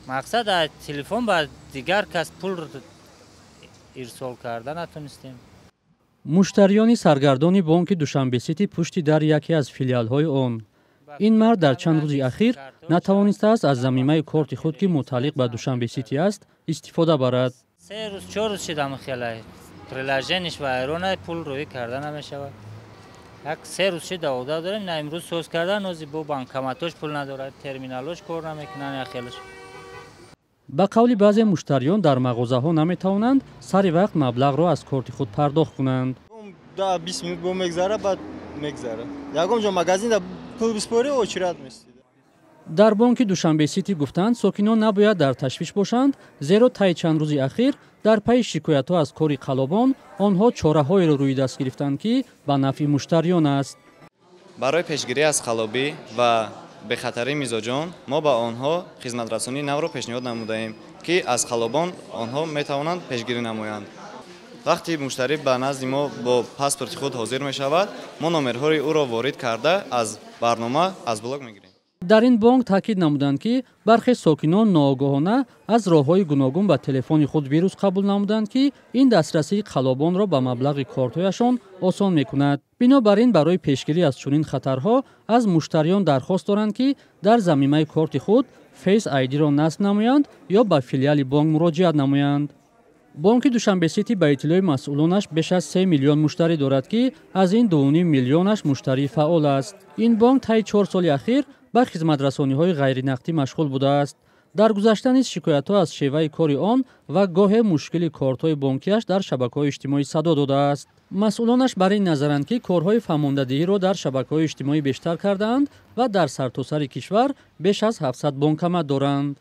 Мақсад, аз телефон ба дигар кас пул ирсол карда натонистем. Муштариёни саргардони бонки Душанбесити пушти дар яке аз филиалҳои он. Ин мард дар чанд рӯзи ахир натавонистааст аз замимаи корти худ, ки мутааллиқ ба Душанбесити аст, истифода барад. 3 рӯз, 4 рӯз шидам, хеле приложение ш вайрона, пул рӯӣ карда намешавад. Як 3 рӯз шида одат дорем, на имрӯз соз кардан, ози бо банкоматош пул надорад, терминалош кор намекунанд, яхелаш. Ба қавли баъзе муштариён, дар мағозаҳо наметавонанд сари вақт маблағро аз корти худ пардохт кунанд. 10-20 минут бо мегзара, баъд мегзара. Ягон ҷо магазинда пул биспорӣ, очередь местӣ. Дар бонки Душанбесити гуфтанд, сокинон набояд дар ташвиш бошанд, зеро таи чанд рӯзи ахир дар пайи шикоятҳо аз кори қаллобон онҳо чораҳоеро рӯи даст гирифтанд, ки ба нафъи муштариён аст. Барои пешгирӣ аз қаллобӣ ва бехатарии мизоҷон мо ба онҳо хизматрасонии навро пешниҳод намудаем, ки аз қаллобон онҳо метавонанд пешгирӣ намоянд. Вақте муштарӣ ба назди мо бо паспорти худ ҳозир мешавад, мо номерҳои ӯро ворид карда, аз барнома аз блок мегирем. Дар ин бонк таъкид намуданд, ки бархе сокинон ноогоҳона аз роҳҳои гуногун ба телефони худ вирус қабул намуданд, ки ин дастрасии қаллобонро ба маблағи кортҳояшон осон мекунад. Бинобар ин, барои пешгирӣ аз чунин хатарҳо аз муштариён дархост доранд, ки дар замимаи корти худ Face ID-ро насб намоянд ё ба филиали бонк муроҷиат намоянд. Бонки Душанбесити, ба иттилои масъулонаш, беш аз 3 миллион муштарӣ дорад, ки аз ин 2,5 миллионаш муштарии фаъол аст. Ин бонк таи 4 соли ахир ба хизматрасониҳои ғайринақдӣ машғул будааст. Дар гузашта низ шикоятҳо аз шеваи кори он ва гоҳе мушкили кортҳои бонкиаш дар шабакаҳои иҷтимоӣ садо додааст. Масъулонаш бар ин назаранд, ки корҳои фаҳмондадиҳиро дар шабакаҳои иҷтимоӣ бештар кардаанд ва дар сартосари кишвар беш аз 700 бонкомат доранд.